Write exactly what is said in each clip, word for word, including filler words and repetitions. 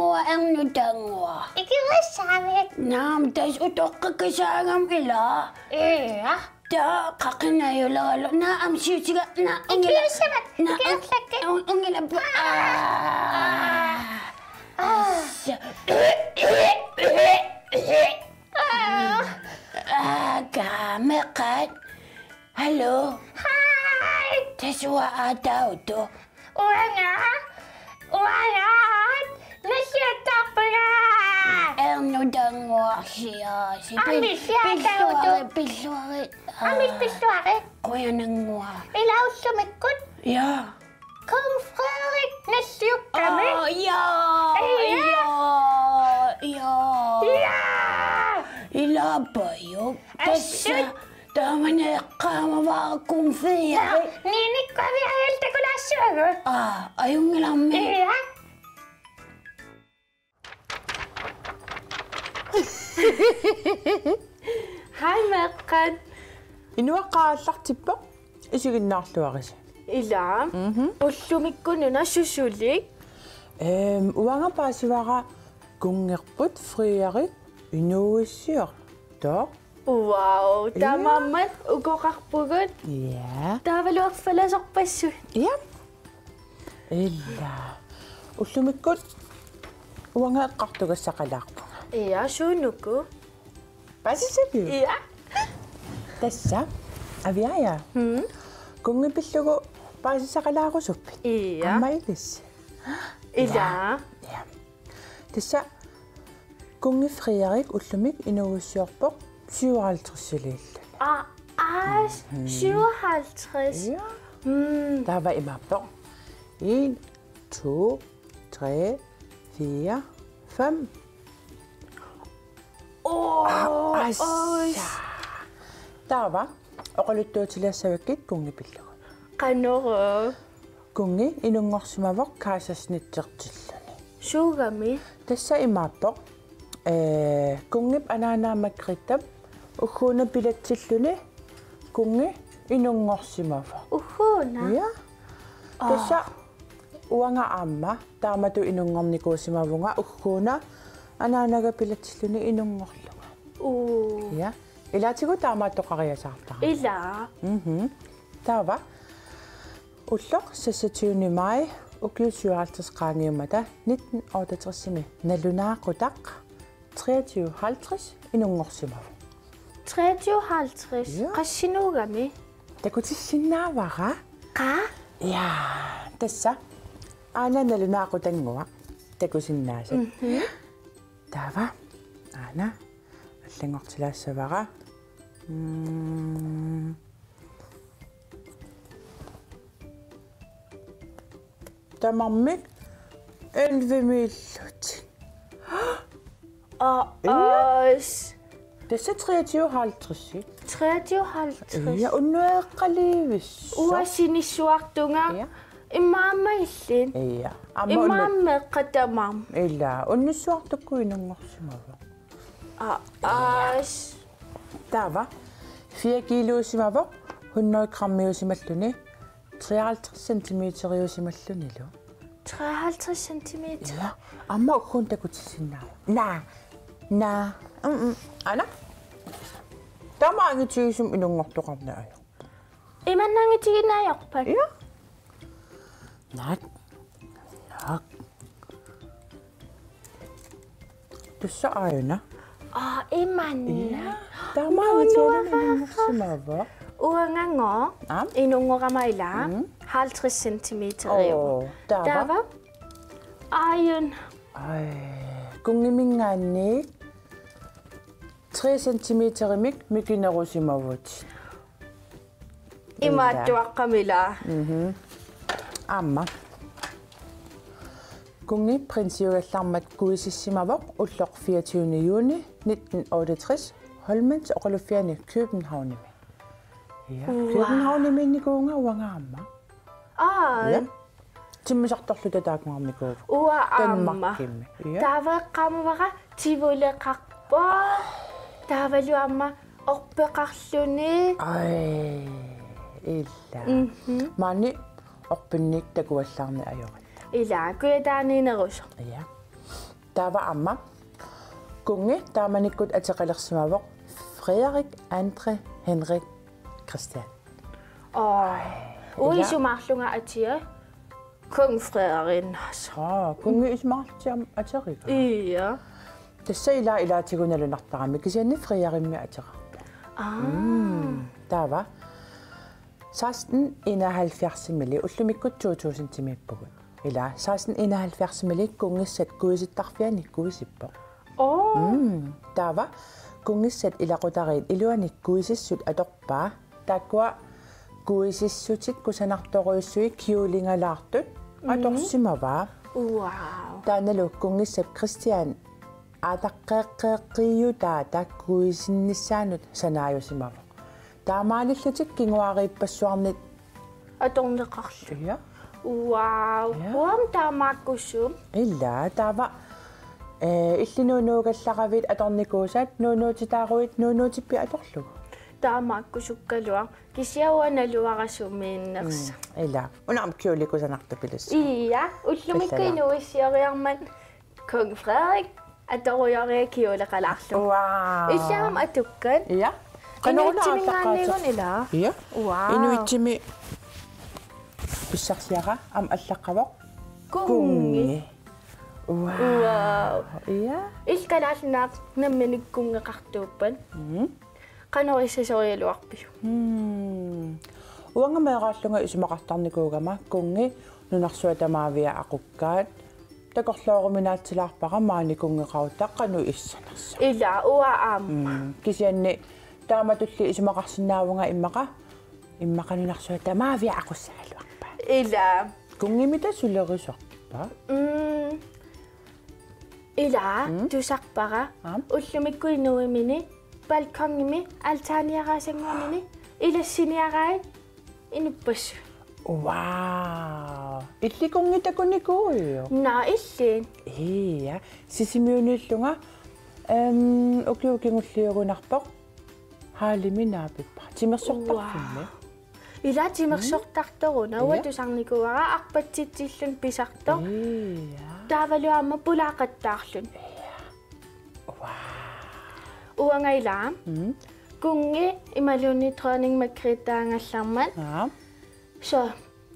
Uanga ernutannguaq. Ikiuissaavit? Naamik, tassa utoqqakkit saagami ilaa. Ia. Taava qaqinajuleralu. Naamik, siutiga, naamik, ungila-, ikiuissavat? Naamik, ikiuissavat? Un-, ungilappu. Aa. Aa. Aa. Aa. Aa, kaameqat. Hallo. Hej. Tassa uanga aatautu. Uanga, uanga, nalliuttarpunga. Ernutannguarsiaasi. Aamma pil-, nalliuttarpunga. Pilluarit, pilluarit. Aamma pilluarit. Qujanannguaq. Ilaa ullumikkut? Ja. Kong Frederik nalliukkami. Aa, ja. Ja. Ja, ja. Ja. Ilaa pajuk. Assut. Tassa. Taamani eqqaamavara Kong Frederik. Ninikkuaviajaltakulaassuagut. Aa, ajunngilarmi. Ia. Hej, meeqqat. Inuaqqat aallartippoq, isiginnaarluarisi. Ilaa. Mhm. Ullumikkut una susulik? Ehm, uanga paasivara kunngerput Frederik inuuissiortoq. Wow, ia. Taamaammat ukoqarpugut. Ia. Taavalu arfilasorpassuit. Ia. Ilaa. Ullumikkut uanga eqqartugassaqalaarpunga. Ia, suunuku? Paasissaviuk? Ia. Tassa. Aviaja. Hmm? Kunngip pillugu paasisaqalaarusuppit? Ia. Aamma ilissi? Ilaa. Ia. Tassa Kunngip Frederik ullumi inuuissiorpoq syvoghalvtredsiliilluni. Aa, aa, mhm, syvoghalvtreds. Ja. Mm. Taava imaappoq. En, to, tre, fire, fem. Åh, aa, assa. Oj. Taava oqaluttuutilassavakkit kunngip pillugu. Qanoq? Kunngi inunngorsimavoq Kaiserschnitzertilluni. Suugami? Tassa imaappoq. Ee, kunngip anaanaa Margrethe ugguuna pilatsilluni kunngi inunngorsimavoq. Ugguuna? Ja. Aa. Tassa uanga aamma taamatut inunngornikuusimavunga ugguuna anaanaga pilatsilluni inunngorlunga. Uu. Ja. Ilaatigut taamaattoqariasaartarami. Ilaa. Mhm. Taava ulloq seksogtyvende maj ukiut syvoghalvtreds qaangiummata nitten otteogtresimi nalunaaqutaq treogtyve halvtreds inunngorsimavoq. Treogtyve halvtreds? Ja. Qassinuugami? Takutissinnaavara. Qaa? Ja, tassa. Aana nalunaaqutannguaq takusinnaasat. Mhm. Taava. Aana. Allanngortilaassavara. Mm. Tamarmik ellevemiillutik. Aa, ja. Aas. Tassa treogtyve halvtreds. Treogtyve halvtreds. Ja, unnueqqaliivis. Uanga sinissuartunga. Ja. Immaqa aamma illit. Ja. Aamma unnu-, immaqa aamma meeqqat tamarmik. Ilaa, unnuissuartukkut inunngorsimavoq. Aa, aas. Taava fire kiiluusimavoq, hundrede grammiusimalluni, treoghalvtreds centimeteriusimallunilu. Treoghalvtreds centimeter? Ja, aamma ugguuna takutissinnaavara. Naa, naa, mm, mm, aana. Taama angitigisumik inunngortoqarneq ajorpoq. Imanna angitigineq ajorpat? Ja. Naak. Naak. Tassa aajuna. Aa, imanna. Ja. Taama angitigisumik inunngorsimavoq. Uangannguaq. Aap. Inunngorama ilaa. Mm. Halvtreds centimeter. Oo, taava. Taava. Aajuna. Aj, kunngiminngaanniit tre centimeterimik mikinerusimavutit. Imaattuaqqamik ilaa. Mhm. Aamma. Kunngi prinsiugallarmat kuisissimavoq ulloq fireogtyvende juni nitten otteogtres Holmens oqaluffiani Københavnimi. Ja, uaa. Københavnimiinnikuuvunga uanga aamma. Aa. Ja. Timmisartorluta taakkuarnikuuvoq. Uanga aamma. Danmarkimi. Ja. Taava eqqaamavara Tivoleqarpoq. Taavalu aamma orpeqarluni. Aj, ilaa. Mhm. Maani orpinnik takuallaarneq ajoratta. Ilaa, Kujataaniinnerusoq. Ja. Taava aamma kunngi taamanikkut ateqalersimavoq Frederik Andre Henrik Christian. Aa. Ui, ila. Isumaarlunga atia. Kong Frederik. Aa, kunngi isumaarlutik aamma ateriga. Ia. Tassa ila ilaatigut nalunartarami kisianni Frederikimmi ateqarpoq. Aa. Mm. Taava seksten enoghalvfjerds-imili ullumikkut to tusind-imiippugut. Ila seksten enoghalvfjerds-imili kunngissat kuisittarfianni kuisippoq. Oo. Mm. Taava kunngissat ilaqutariit iluanni kuisissut atorpaa. Taakkua kuisissutit kusanartorujussuit kjolingalaartut, mm, atorsimavaa. Wow. Taannalu kunngissap Christian aataqqeeqqeeqqiujutaata kuisinnissaanut sanaajusimavoq. Taamaalillutik kinguariippassuarnit atorneqarluni. Ia. Wow. Ia. Uanga taamaakkusumik. Ila taava, eh, illit nuunuugallaravit atornikuusat, nuunuutitaaruit nuunuutippit atorlugu. Taamaakkusukkaluaq. Kisianni uanga naluara sumiinnersoq. Mm, ila. Una aamma kjoli kusanartupilussaaq. Ia, ullumikkut, ila, inuuissioriarmat Kong Frederik atorujoria kjoleqalaarlunga. Wow. Illit aamma atukkat. Ia. Qanoq una inuitsiminngaanniit allaqqaatit? Ila. Ia. Wow. Inuitsimi pissarsiara aamma allaqqavoq. Kunngi. Kunngi. Wow. Wow. Ia. Illit Kalaallit Nunaat nammineq kunngeqartuuppat? Mm. Qanoq issasorigaluarpiuk? Hmm. Uanga meeraallunga isumaqartarnikuugama kunngi nunarsuaq tamaavia aqukkaat. Takorlooruminaatsilaarpara maani kunngeqarutta qanoq issanersoq. Ila, uanga aamma. Hmm. Kisianni taamatulli isumaqarsinnaavunga immaqa, immaqa nunarsuaq tamaavia aqussagaluarpaat. Ila. Kunngimita sulerisarpa? Mm. Ila, mm, tusarpara. Aap. Ullumikkut inuuimmini, balkonimi, altaniaraasannguamini, ilassiniaraat inuppassuit. Wow. Illit kunngi takunikuuiuk? Naa, illit. Ia, Sisimiuniillunga, ehm, ukioq kingulliugunarpoq. Hallimi naapippara. Timersortarfimmi. Wow. Ila timersortartoruna. Mm. Uanga, ia, tusarnikuuara arpatsitsilluni pisartoq. Ia. Taavalu aamma pulaaqattaarluni. Ia. Wow. Uanga ila. Mm. Kunngi imaluunniit dronning Margrethe-angallarmat. Aa. So,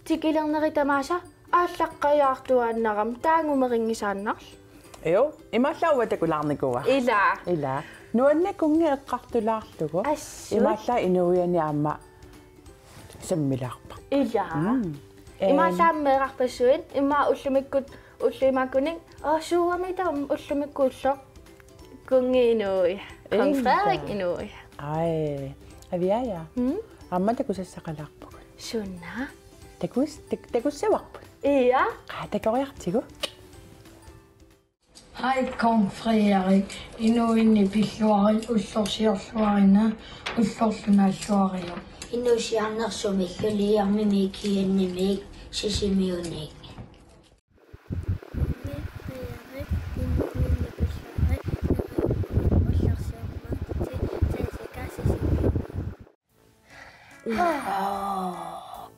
tikilernerit tamaasa aallaqqajaartuaannarami taanngumerinngisaannarluni. Joo, imaallaat uanga takulaarnikuuara. Ila. Ila. Nuanneq kunngi eqqartulaarlugu. Assut. Imaallaat inuianni aamma sammilaarpara. Ila. Mm. Imaallaat aamma meerarpassuit, immaqa ullumikkut ullut imaakkunik, aa, suugamita ullumikkut ulloq. Kunngi inuia. Kong Frederik inuia. Ai, Aviaja. Mm? Aamma takusassaqalaarpugut. Suna? Takus-, tak-, takussavarput. Ia. Qaa, takoriartigu. Hej, Kong Frederik. Inuinni pilluarit ullorsiorluarina ullorlu naalluariuk. Inuusiarnersumillu Liamimik Kiannimik Sisimiunik.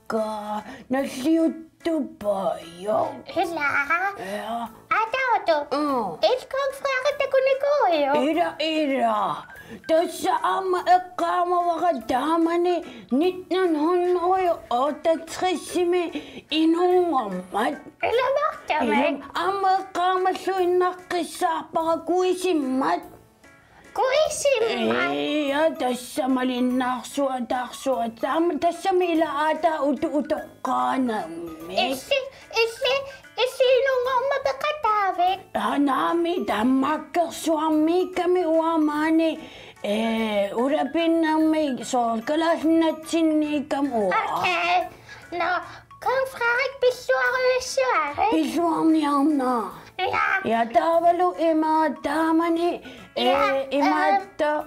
Ka nalliuttupajo. Ila. Ja. Atautu. Mm. Illit Kong Frederik takunikuuiuk? Ila, ila. Tassa aamma eqqaamavara taamani nitten hundrede og otteogtres-imi inunngormat. Ila martami. Ila aamma eqqaamalluinnaqqissaarpara kuisimmat. Kuisimmat. Ia, tassa malinnaarsuaq taarsuaq. Taama tassami ila aataa utu utoqqaanami. Illit, illit, illit inunngormat peqataavit? Aa, naamik, tamakkersuarmiikkami uanga maani, ee, ulapinnermi soorlu kalaallit nunatsinniikkami uanga. Okay. Nå, Kong Frederik pilluarujussuarit? Pilluarniarnera. Ja. Ja, taavalu ima taamani, ja, ee, imaattoq,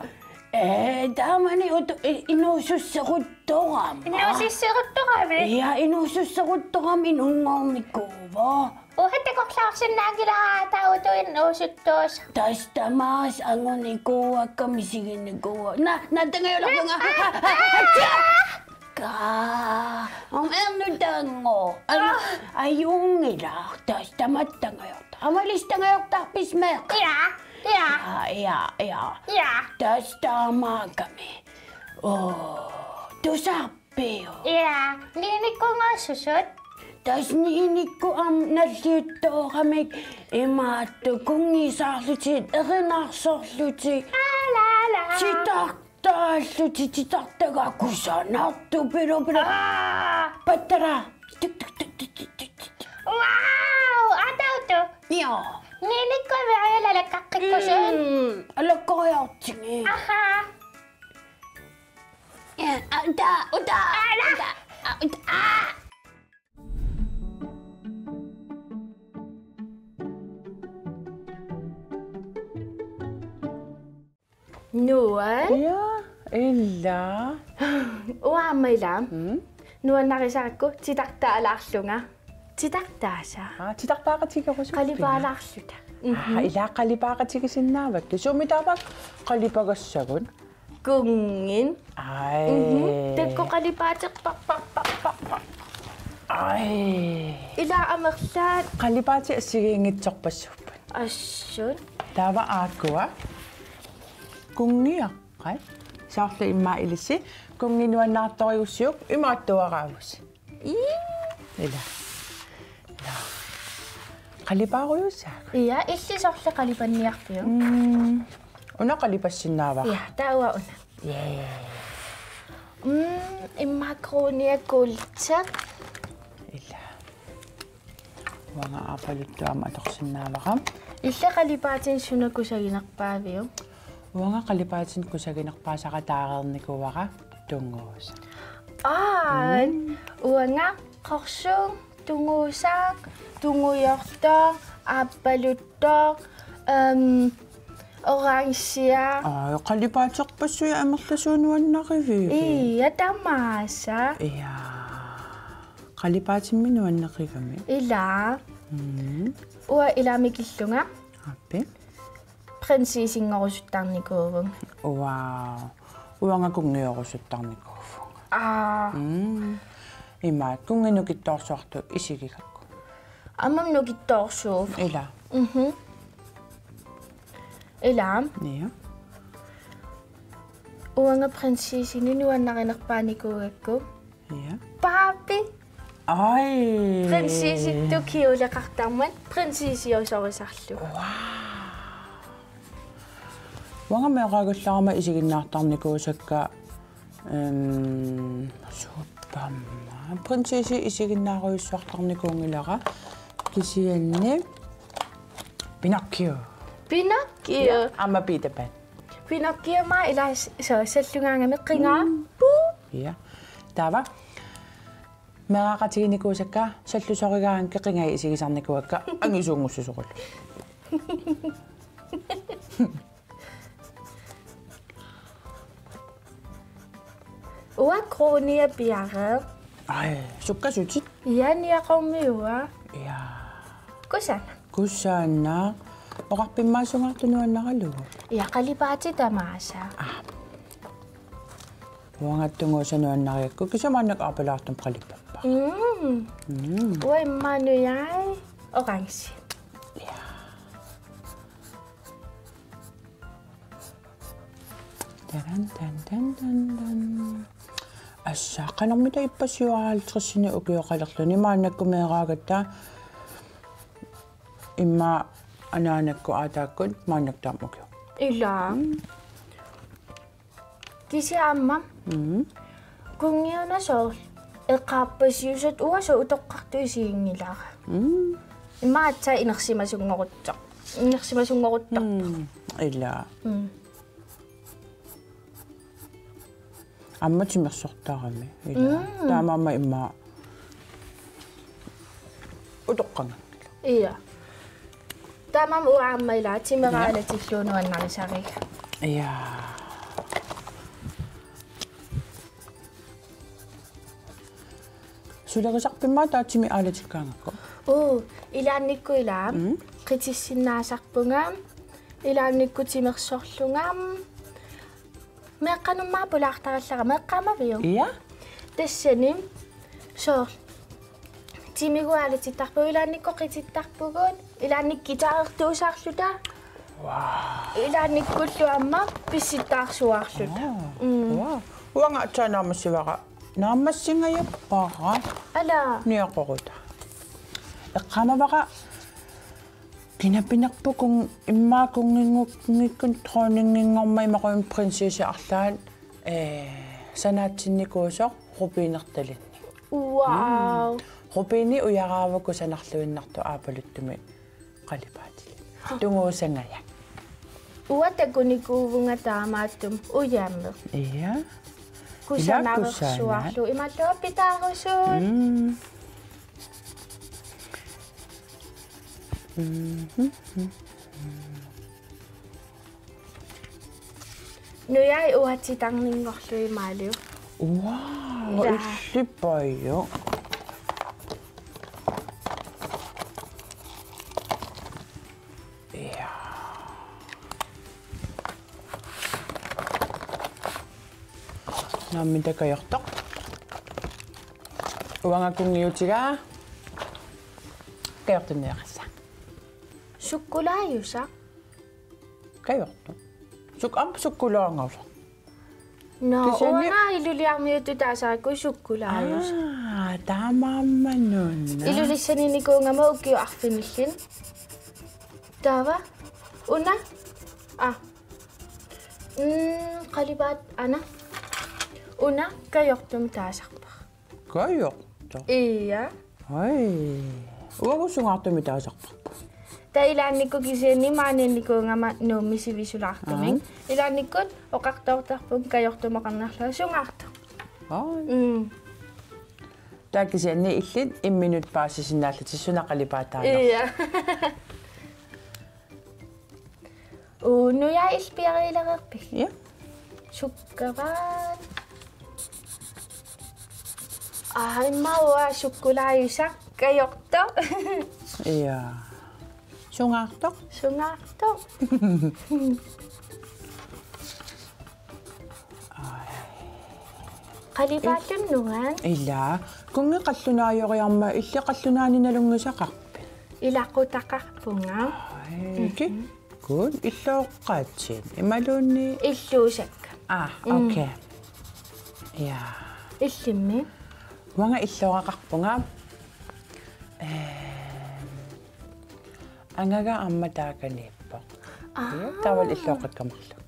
ee, taamani utu-, i-, inuususseruttorama. Inuususseruttoramik? Ja, inuususseruttorama inunngornikuuvoq. Uanga takorloorsinnaanngilara taava utuinnaq uusuttuusoq. Tassa tamaasa angunikuuakka misiginikuuakka. Naa, naa, tangajulorpunga. Aa, aa, aa, aa. Ka. Om ernutanngu. Aa. Ajunngilaq. Tassa tamatta tangajorta. Aamma ilissi tangajortarpisi meeqqat? Ja, ja. Ja, ja, ja. Ja. Tassa taamaakkami. Oo, tusarpiuk? Ja, Niinikkunngussusut. Tassa Niinikkut aamma nalliuttooramik imaattoq kunngisaarlutik erinarsorlutik. Aa, la, la. Titartaallutik, titartagaq kusanartoq, pilu, pilu. Aa. Pattara. Tuk, tuk, tuk. Wow, atauttoq. Joo. Niinikkut aamma ajalakkaqqikkusuit. Mm, alakkariartigit. Aha. Ja, uta, uta, ala. Uta, uta, aa. Nuan. Ja, ila. Uanga aamma ila. Mm. Nuannarisarakku titartaalaarlunga. Titartaasa. Aa, titartaaqatigerusuppinga. Qalipaalaarluta. Mhm. Aa, ila qalipaaqatigisinnaavakkit. Sumi taava qalipagassagut? Kunngit. Ai. Mhm. Taakku qalipaatit pa, pa, pa, pa, pa. Ai. Ila amerlaat. Qalipaatit assigiinngitsorpassuupput. Assut. Taava aakkua. Kunngiaqqat. Soorlu immaqa ilissi. Kunngi nuannaartorigussiuk imaattuaraavusi. Ii. Ila. Ila. Qalipaarujussuugut. Ja, illit sorleq qalipanniarpiuk? Mm. Una qalipassinnaavara. Ja, taava una. Yeah. Mm, immaqa Kruunia kuultaq. Ila. Uanga aappaluttoq aamma atorsinnaavara. Illit qalipaatinik suna kusaginerpaaviuk? Uanga qalipaatinik kusaginerpaasara taareernikuuara tunguusaq. Aa, mm. Uanga qorsuuq, tunguusaq, tungujortoq, aappaluttoq, øhm, orangea. Aa, qalipaaterpassuit amerlasuut nuannarivigit? Ja, tamaasa. Ja. Qalipaatimmi nuanneqigami. Ila. Mm. Uanga ilaammi killunga. Aappi. Prinsessinngorusuttaarinikuuvunga. Wow. Uanga kunngiorusuttaarinikuuvunga. Aa. Mm. Imaat kunngi nukittoorsuartut isigigakku. Aamma nukittoorsuuvoq. Ila. Mhm. Ila. Ja. Uanga prinsessinik nuannarinerpaanikuugakku. Ja. Barbie. Ai. Prinsessitut kjoleqartarmat prinsessiusorisarlugu. Wow. Uanga meeraagallarama isiginnaartarnikuusakka, øhm, suuppa aamma. Prinsessi isiginnaarujussuartarnikuunngilara kisianni Pinocchio. Pinocchio. Ja, aamma Peter Pan. Pinocchio aamma ila s-, so, sallugaangami qingaa. Mm. Puu. Ja. Taava. Meeraaqatiginikuusakka sallusorigaangakkit qingai isigisarnikuuakka angisuunngussuseqarlugit. Uanga Kruunia piareerpoq. Ai, sukkasutit? Ja, niaqormiuat. Ja. Kusanaq. Kusanaq. Oqarfimmaasungaartoq nuannaralugu. Ja, qalipaatit tamaasa. Aa. Uangattaaq tunguusaq nuannarigakku kisianni maannakkut aappalaartumik qalippara. Mm. Mm. Uanga immaqa nujai orange. Ja. Taran, tan, tan, tan, tan. Assa, qanormita ippassaq syvoghalvtredsinik ukioqalerluni maannakkut meeraagatta immaqa anaanakkut aataakkut maannakkut taama ukioq. Ila. Mm. Kisianni aamma. Mm. Kunngiuna soorlu eqqaapasiusat uanga soorlu utoqqartut isiginngilara. Mm. Immaqa aatsaat inersimasunngoruttut. Inersimasunngoruttut. Mm. Ila. Mm. Aamma timersortarami. Ila. Mm. Taamaammat immaqa utoqqanngilaq. Ja. Taamaammat uanga aamma ila timera Ja. aalatillugu nuannarisariga. Ja. Sulerisarpimmi taava timi aalatikkaangakku? Uu, ilaannikkut ila. Mm. Qitissinnaasarpunga. Ilaannikkut timersorlunga. Meeqqanut aamma pulaartarallarama, meeqqat aamma piu. Ja. Tassani soorlu Timigualatittarpugut, ilaannikkut qitittarpugut, ilaannikkut guitarertuusaarluta. Wow. Ilaannikkullu aamma pissittaarsuaarluta. Wow. Mm. Wow. Uanga aatsaat naammassivara. Naammassingajappara. Ala. Niaqoruta. Eqqaamavara kinapinerput kun-, immaqa kunnginngikkunik dronninginngormat imaluunniit prinsessit arlaat, ee, sanaatsinnikuusoq rubinertalinnik. Wow. Mm. Rubini ujaraavara kusanarluinnartoq aappaluttumik qalipaatilik. Tunguusangajak. Uanga takunikuuvunga taamaattumik ujaneq. Ja. Kusanarsuarlu imaluunniit pitaarusut. Mm. Mhm. Nujai uatsitarninngorlugit maaliu. Wow, ja. Illippaajo. Ja. Naamik, taava kajortoq. Uanga kunngiutigaa. Kajortunniarassaaq. Sukkulaajusaq. Kajortoq. Suk-, aamma sukkulaangalu. Nå, kisianni uanga Iluliarmiuttut taasarakku sukkulaajusaq. Aa, taamaammanuna. Ilulissaninikuugama ukiut arfinillit. Taava. Una. Aa. Mm, qalipaat aana. Una kajortumik taasarpara. Kajortoq. Ja. Ai. Uagut sungaartumik taasarparput. Taava ilaannikkut kisianni maaniinnikuugama Nuummi sivisulaartumik. Aa. Ilaannikkut oqartoortarpunga kajortumik oqarniarlunga sungaartoq. Ai. Mm. Taava kisianni illit imminut paasisinnaallutit suna qalipaataanera. Ja. Uu, nujai illit piareerpigit? Ja. Sukkavaat. Aa, immaqa uanga sukkulaajusaq kajortoq. Ja. Sungaartoq? Sungaartoq. Ai. Qalipaallunga? Ilaa. Kunngi qallunaajoriarmat, illit qallunaanit nalunngisaqarpit? Ilaqutaqarpunga. Ai, mhm. Kikkut, illooqqaatsit imaluunniit? Illuusakka. Aa, mm. Okay. Ja. Illimmi? Uanga illooraqarpunga. Ehm, angaga aamma taakaniippoq. Aa. Ja, taavalu illooqqakka marluk.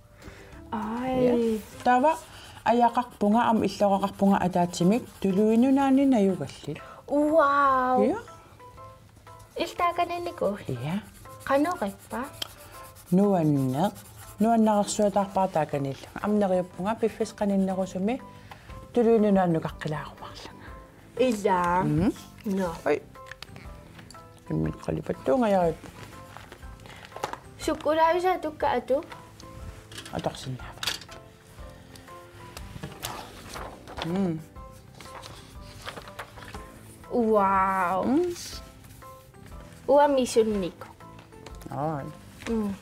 Ai. Ja. Taava ajaqarpunga aamma illooraqarpunga ataatsimik Tuluit Nunaanni najugallit. Wow. Ja. Illit taakaniinnikuuit? Ja. Qanoq ippa? Nuanneq. Nuannarersuataarpara taakaniillunga. Aamma neriuppunga piffissaq qaninnerusumi Tuluit Nunaannut nukaqqilaarumaarlunga. Ilaa. Mm. Nå. Oj. Imminut qalipattuungajarit. Sukkulaajusaq atukka atu. Atorsinnaava. Mm. Wow. Mm. Uanga misunnikuuara. Ai. Mm.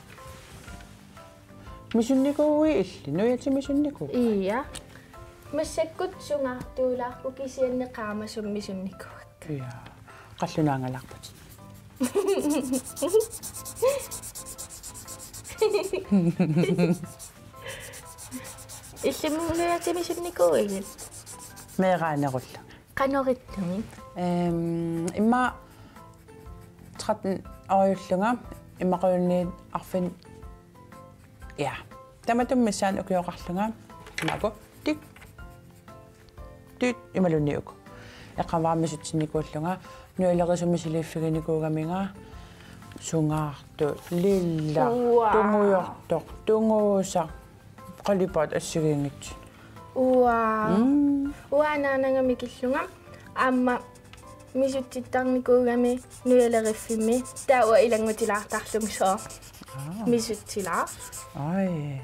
Misunnikuuit illit? Nujatit misunnikuuit? Ja. Massakkut sungaartuulaarput kisianni qaamasumik misunnikuuakka. Ja. Qallunaangalaarputit. Illimmi nujatit misunnikuuigit? Meeraanerullunga. Qanoq ittumik? Ehm, immaqa tretten-åriullunga, imaluunniit arfin-, ja. Tamatuma missaani ukioqarlunga, imaakku, tik, tit, imaluunniit uku. Eqqaamavara misutsinnikuullunga, nujalerisumik misiliiffiginikuugaminga, sungaartoq, lilla, wow, tungujortoq, tunguusaq, qalipaat assigiinngitsunik. Uanga. Mm. Uanga anaanaga mikillunga aamma misutsittarnikuugami nujaleriffimmi, taava uanga ilanngutilaartarlunga sooq. Aa. Misutsilaaq. Ai.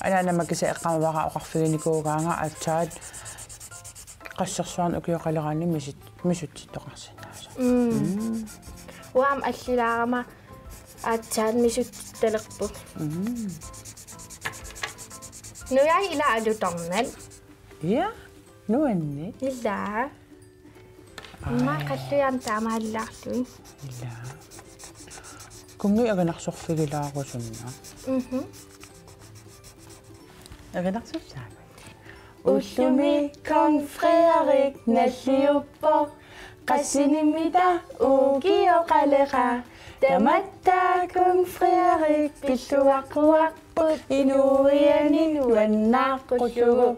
Anaanama kisianni eqqaamavara oqarfiginikuugaanga aatsaat qassersuarnik ukioqaleraanni misut-, misutsittoqarsinnaasoq. Mm. Mm. Uanga aamma allilaarama aatsaat misutsittalerpunga. Mm. Nujai ila alutornat. Ja, nuanneq. Ila. Immaqa qallujaam taamaallaarlugit. Ilaa. Kunngi aganarsorfigilaarusunna. Mhm. Aganarsorsaanga. Ullumi kong Frederik nalliuppoq. Qassinik-mita ukioqaleqa. Tamatta kong Frederik pilluaqquarput inuianit nuannaaqqullugit.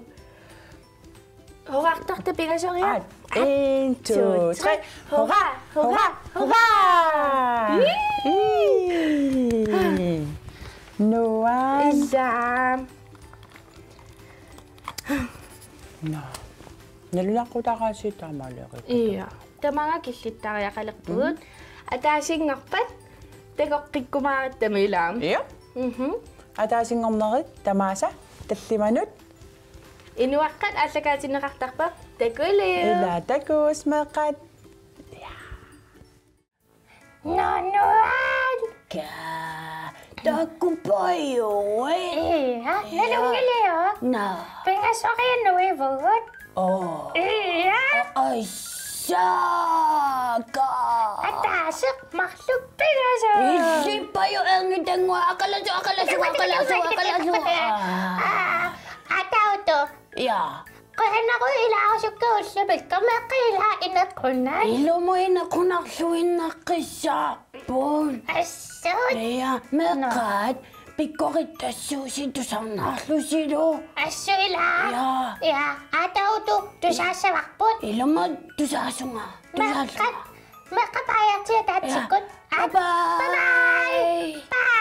Hurrartarta pingasoriarlugu. At, en, to, tre. Hurra, hurra, hurra! Ii. Nuan. Ilaa. Nå. Nalunaaqutaqaasi taamaaliorikka. Ija. Tamaanga killittariaqalerpugut. Mhm. Ataasinngorpat takoqqikkumaaratta, ilaa. Ija. Mhm. Ataasinngornerit tamaasa tallimanut. Inuaqqat aallakaatinneqartarput takuliuk. Ilaa takuss meeqqat. Nuan. Ka. Takupajuit. Ija, nalunngilagut. Nå. Pingasorianut nuivugut. Oo. Ija. Assaaka. Ataaseq marluk pingasut. Illippaju ernutannguaq aqalasu, aqalasu, aqalasu, aqalasu. Aa. Aa, atautu. Ija. Qujanaq ilaarusukkagut ullumi, meeqqat ilaa inequnaq. Ilumut inequnarluinnaqqissaarput. Assut. Ija, meeqqat, pikkorissaasuusi tusarnaarlusilu. Assut ilaa. Ija. Ija, atautu tusaassavarput. Ilumut tusaasunga. Meeqqat, meeqqat baajartiga ataatsikkut. Ija. Bye bye. Bye bye. Bye.